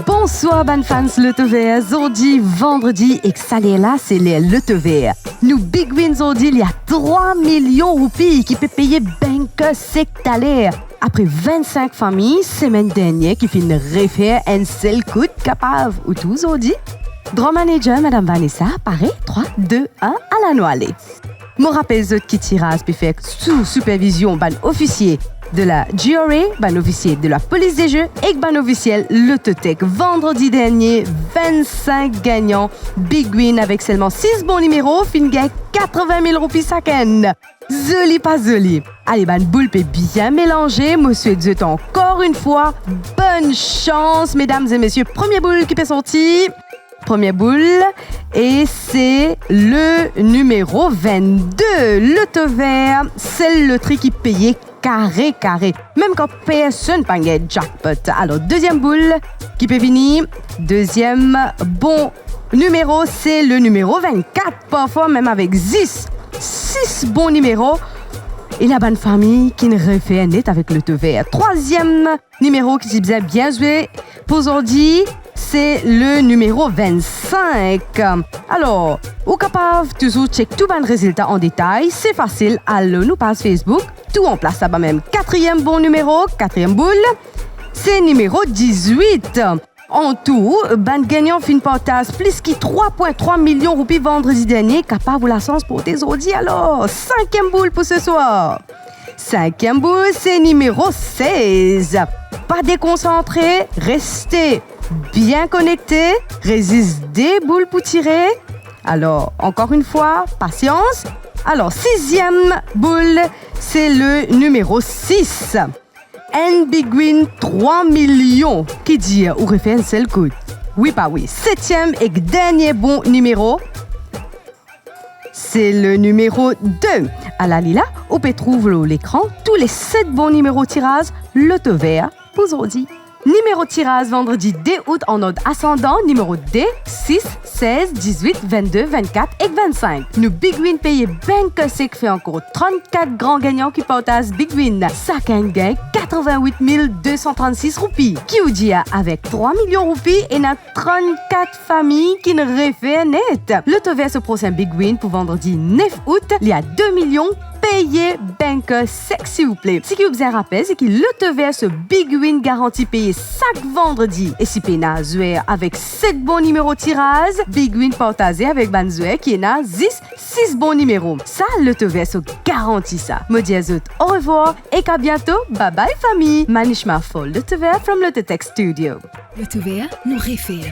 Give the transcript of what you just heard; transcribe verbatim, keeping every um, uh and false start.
Bonswar bann fans Lotover, zordi vandredi ek sa ler la se ler Lotover. Nou Big Win zordi li a trwa milion roupi ki pe peye banker sek taler. Apre vinn-sink fami semenn dernie ki finn refer enn sel kout, kapav ou tour zordi. Draw manager, Madam Vanessa, pare, trwa, de, enn, ala nou ale. Mo rapel zot ki tiraz pe fer sou sipervizion bann ofisie de la G R A, bann ofisie de la Police des Jeux ek bann ofisiel Lottotech. Vandredi dernie, vinn-sink gagnan Big Win avek selman sis bon nimero finn gagn katrevin mil roupi sakenn. Zoli pa zoli? Ale, bann boul pe bien melanze. Mo swet zot ankor enn fwa bonn sans, medam e mesie. Premie boul ki pe sorti. Premie boul, e se le nimero vinn-de. Lotover, sel lotri ki peye kare kare, mem kan personn pa gagn jackpot. Alor, deziem boul ki pe vini, deziem bon nimero, se le nimero vinn-kat. Parfwa mem avek zis sis bon nimero, ena bann fami ki'nn refer net avek Lotover. Trwaziem nimero ki ti bizin bien zwe pou zordi, se le nimero vinn-sink. Alor, ou kapav touzour chek tou bann rezilta an detay, se fasil, al lor nou paz Facebook, tou anplas laba mem. Katriem bon nimero, katriem boul, se nimero dizwit. Antou, bann gagnan finn partaz plis ki trwa pwin trwa milion roupi vandredi dernie, kapav ou lasans porte zordi. Alor, sinkiem boul pou seswar. Sinkiem boul, se nimero sez. Pa dekonsantre, reste bien konekte, res zis de boul pou tire. Alor, ankor enn fwa, pasians. Alor, siziem boul, se le nimero sis. Enn Big Win trwa milion, ki dir ou refer enn sel kout? Wi pa wi. Setiem ek dernie bon nimero, se le nimero de. Ala li la, ou pe trouv lor lekran tou le set bon nimero tiraz Lotover pou zordi. Nimero tiraz vandredi de out an ord asandan, nimero de, sis, sez, dizwit, vinn-de, vinn-kat ek vinn-sink. Nou Big Win peye banker sek, fer ankor trannkat gran gagnan ki partaz Big Win. Sakenn gagn katrevin-wit mil de san trannsis roupi. Ki ou dir, avek trwa milion roupi, ena trannkat fami ki'nn refer net. Lotover so prosin Big Win pou vandredi nef out, li a de milion, peye banker sek silvouple. Seki ou bizin rapel, seki Lotover so Big Win garanti peye sak vandredi. E si pena zwer avek set bon nimero tiraz, Big Win partaze avek bann zwer ki ena zis sis bon nimero. Sa Lotover so garanti sa. Mo dir zot orevwar ek a biento. Bye bye fami. Manishma for Lotover from Lottotech Studio. Lotover, nou refer.